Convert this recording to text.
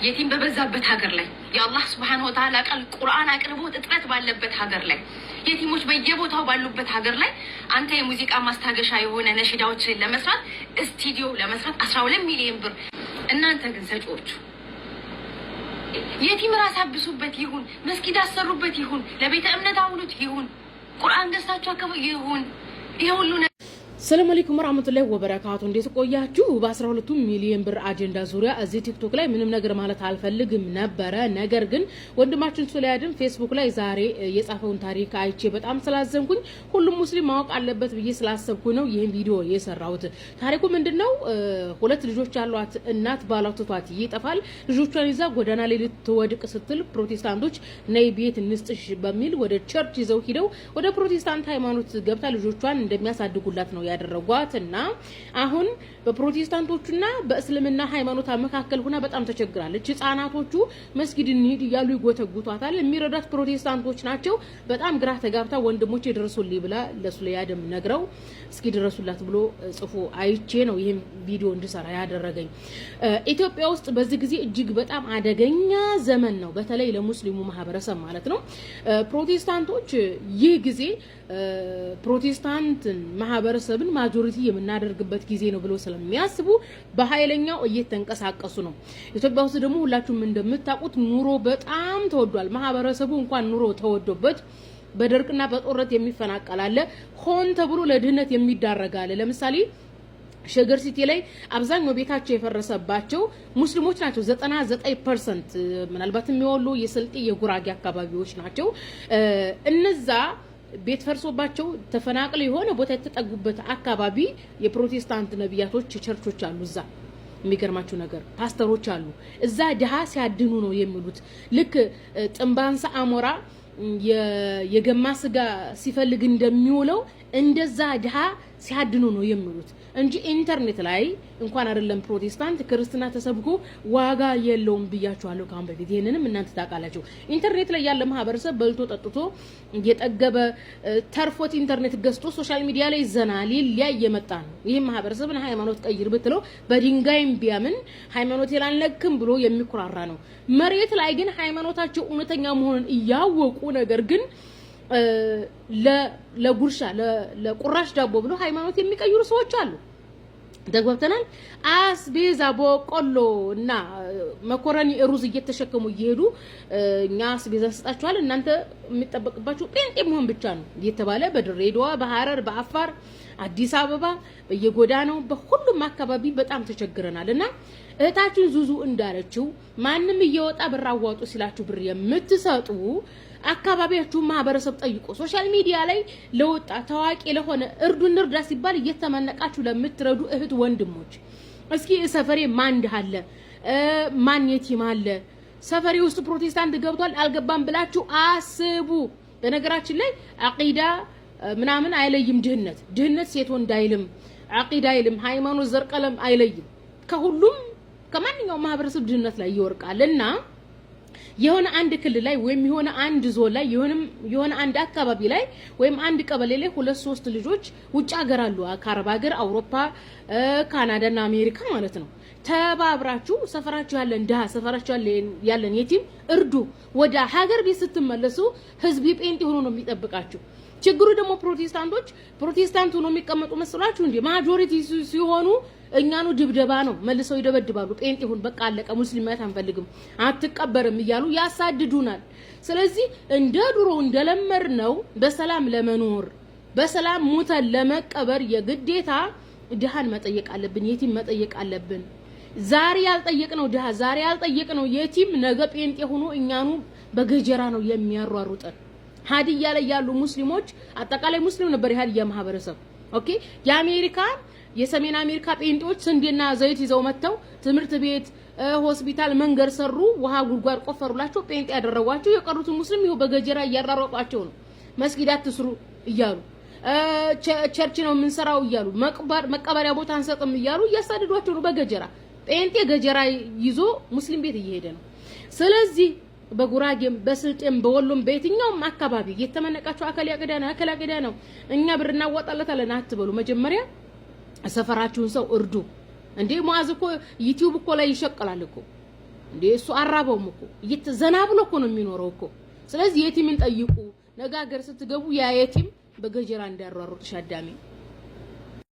የቲም በበዛበት ሀገር ላይ፣ የአላህ ስብሓን ወተዓላ ቃል ቁርአን አቅርቦት እጥረት ባለበት ሀገር ላይ፣ የቲሞች በየቦታው ባሉበት ሀገር ላይ አንተ የሙዚቃ ማስታገሻ የሆነ ነሽዳዎችን ለመስራት፣ ስቱዲዮ ለመስራት 12 ሚሊዮን ብር። እናንተ ግን ሰጪዎቹ የቲም ራስ አብሱበት ይሁን፣ መስጊድ አሰሩበት ይሁን፣ ለቤተ እምነት አውሉት ይሁን፣ ቁርአን ገዝታችሁ አከቡ ይሁን፣ ይሄ ሁሉ ሰላም አለይኩም ወራህመቱላሂ ወበረካቱ። እንዴት ቆያችሁ? በ12 ሚሊዮን ብር አጀንዳ ዙሪያ እዚህ ቲክቶክ ላይ ምንም ነገር ማለት አልፈልግም ነበረ። ነገር ግን ወንድማችን ሱሊያድን ፌስቡክ ላይ ዛሬ የጻፈውን ታሪክ አይቼ በጣም ስላዘንኩኝ ሁሉም ሙስሊም ማወቅ አለበት ብዬ ስላሰብኩ ነው ይህን ቪዲዮ የሰራሁት። ታሪኩ ምንድነው? ሁለት ልጆች ያሏት እናት ባሏ ትቷት ይጠፋል። ልጆቿን ይዛ ጎዳና ላይ ልትወድቅ ስትል ፕሮቴስታንቶች ነይ ቤት እንስጥሽ በሚል ወደ church ይዘው ሂደው ወደ ፕሮቴስታንት ሃይማኖት ገብታ ልጆቿን እንደሚያሳድጉላት ነው ያደረጓት። እና አሁን በፕሮቴስታንቶቹና በእስልምና ሃይማኖት መካከል ሆና በጣም ተቸግራለች። ህጻናቶቹ መስጊድ እንሂድ እያሉ ይጎተጉቷታል። የሚረዷት ፕሮቴስታንቶች ናቸው። በጣም ግራ ተጋብታ ወንድሞቼ ድረሱልኝ ብላ ለሱለያድም ነግረው እስኪ ድረሱላት ብሎ ጽፎ አይቼ ነው ይህም ቪዲዮ እንድሰራ ያደረገኝ። ኢትዮጵያ ውስጥ በዚህ ጊዜ እጅግ በጣም አደገኛ ዘመን ነው፣ በተለይ ለሙስሊሙ ማህበረሰብ ማለት ነው። ፕሮቴስታንቶች ይህ ጊዜ ፕሮቴስታንትን ማህበረሰብን majority የምናደርግበት ጊዜ ነው ብሎ ስለሚያስቡ በኃይለኛው እየተንቀሳቀሱ ነው። ኢትዮጵያ ውስጥ ደግሞ ሁላችሁም እንደምታውቁት ኑሮ በጣም ተወዷል። ማህበረሰቡ እንኳን ኑሮ ተወዶበት በድርቅና በጦርነት የሚፈናቀል አለ። ሆን ተብሎ ለድህነት የሚዳረግ አለ። ለምሳሌ ሸገር ሲቲ ላይ አብዛኛው ቤታቸው የፈረሰባቸው ሙስሊሞች ናቸው። 99% ምናልባትም የወሎ፣ የስልጤ፣ የጉራጌ አካባቢዎች ናቸው። እነዛ ቤት ፈርሶባቸው ተፈናቅለው የሆነ ቦታ የተጠጉበት አካባቢ የፕሮቴስታንት ነቢያቶች ቸርቾች አሉ። እዛ የሚገርማችሁ ነገር ፓስተሮች አሉ። እዛ ድሃ ሲያድኑ ነው የሚሉት። ልክ ጥንባንሳ አሞራ የገማ ስጋ ሲፈልግ እንደሚውለው እንደዛ ድሃ ሲያድኑ ነው የሚሉት እንጂ ኢንተርኔት ላይ እንኳን አይደለም ፕሮቴስታንት ክርስትና ተሰብኮ ዋጋ የለውም ብያችኋለሁ ከአሁን በፊት። ይህንንም እናንተ ታውቃላችሁ። ኢንተርኔት ላይ ያለ ማህበረሰብ በልቶ ጠጥቶ እየጠገበ ተርፎት ኢንተርኔት ገዝቶ social media ላይ ዘና ሊል ሊያይ እየመጣ ነው። ይህም ማህበረሰብን ሃይማኖት ቀይር ብትለው በድንጋይም ቢያምን ሃይማኖት አልነካም ብሎ የሚኩራራ ነው። መሬት ላይ ግን ሃይማኖታቸው እውነተኛ መሆኑን እያወቁ ነገር ግን ለጉርሻ ለቁራሽ ዳቦ ብሎ ሃይማኖት የሚቀይሩ ሰዎች አሉ። ተግባብተናል። አስቤዛ በቆሎ እና መኮረኒ ሩዝ እየተሸከሙ እየሄዱ እኛ አስቤዛ እንሰጣችኋል፣ እናንተ የሚጠበቅባችሁ ጴንጤ መሆን ብቻ ነው እየተባለ በድሬዳዋ፣ በሐረር፣ በአፋር፣ አዲስ አበባ በየጎዳናው በሁሉም አካባቢ በጣም ተቸግረናል። እና እህታችን ዙዙ እንዳለችው ማንም እየወጣ ብር አዋጡ ሲላችሁ ብር የምትሰጡ አካባቢያችሁን ማህበረሰብ ጠይቆ social media ላይ ለወጣ ታዋቂ ለሆነ እርዱን እርዳ ሲባል እየተመነቃችሁ ለምትረዱ እህት ወንድሞች፣ እስኪ ሰፈሬ ማን ድሃ አለ፣ ማን የቲም አለ፣ ሰፈሬ ውስጥ ፕሮቴስታንት ገብቷል አልገባም ብላችሁ አስቡ። በነገራችን ላይ አቂዳ ምናምን አይለይም። ድህነት ድህነት ሴት ወንድ አይልም፣ አቂዳ አይልም፣ ሃይማኖት፣ ዘር፣ ቀለም አይለይም። ከሁሉም ከማንኛውም ማህበረሰብ ድህነት ላይ ይወርቃል። እና የሆነ አንድ ክልል ላይ ወይም የሆነ አንድ ዞን ላይ የሆነ አንድ አካባቢ ላይ ወይም አንድ ቀበሌ ላይ ሁለት ሶስት ልጆች ውጭ ሀገር አሉ፣ ከአረብ ሀገር፣ አውሮፓ፣ ካናዳና አሜሪካ ማለት ነው። ተባብራችሁ ሰፈራችሁ ያለን ድሃ፣ ሰፈራችሁ ያለን የቲም እርዱ። ወደ ሀገር ቤት ስትመለሱ ህዝብ ጴንጤ ሆኖ ነው የሚጠብቃችሁ። ችግሩ ደግሞ ፕሮቴስታንቶች ፕሮቴስታንት ሆኖ የሚቀመጡ መስሏችሁ እንዴ? Majority ሲሆኑ እኛኑ ድብደባ ነው፣ መልሰው ይደበድባሉ። ጴንጤ ሁን በቃ አለቀ፣ ሙስሊም ማየት አንፈልግም፣ አትቀበርም እያሉ ያሳድዱናል። ስለዚህ እንደ ድሮ እንደለመድነው በሰላም ለመኖር፣ በሰላም ሙተን ለመቀበር የግዴታ ድሃን መጠየቅ አለብን፣ የቲም መጠየቅ አለብን። ዛሬ ያልጠየቅነው ድሃ፣ ዛሬ ያልጠየቅነው የቲም ነገ ጴንጤ ሆኖ እኛኑ በገጀራ ነው የሚያሯሩጠን። ሀዲያ ላይ ያሉ ሙስሊሞች አጠቃላይ ሙስሊም ነበር የሀዲያ ማህበረሰብ። Okay፣ የአሜሪካ የሰሜን አሜሪካ ጴንጤዎች ስንዴና ዘይት ይዘው መጥተው ትምህርት ቤት፣ ሆስፒታል፣ መንገድ ሰሩ፣ ውሃ ጉድጓድ ቆፈሩላቸው፣ ጴንጤ ያደረጓቸው። የቀሩትን ሙስሊም ይኸው በገጀራ እያራሯጧቸው ነው። መስጊድ አትስሩ እያሉ፣ church ነው የምንሰራው እያሉ፣ መቀበሪያ ቦታ አንሰጥም እያሉ እያሳደዷቸው ነው በገጀራ። ጴንጤ ገጀራ ይዞ ሙስሊም ቤት እየሄደ ነው። ስለዚህ በጉራጌም በስልጤም በወሎም በየትኛውም አካባቢ እየተመነቃችሁ አከል ያቅዳ ነው፣ አከል ያቅዳ ነው፣ እኛ ብር እናዋጣለታለን አትበሉ። መጀመሪያ ሰፈራችሁን ሰው እርዱ። እንዴ ሙአዝ እኮ ዩቲዩብ እኮ ላይ ይሸቅላል እኮ። እንዴ እሱ አራበውም እኮ ዘና ብሎ እኮ ነው የሚኖረው እኮ። ስለዚህ የቲምን ጠይቁ። ነገ ሀገር ስትገቡ ያ የቲም በገጀራ እንዳያሯሩጥሽ አዳሜ።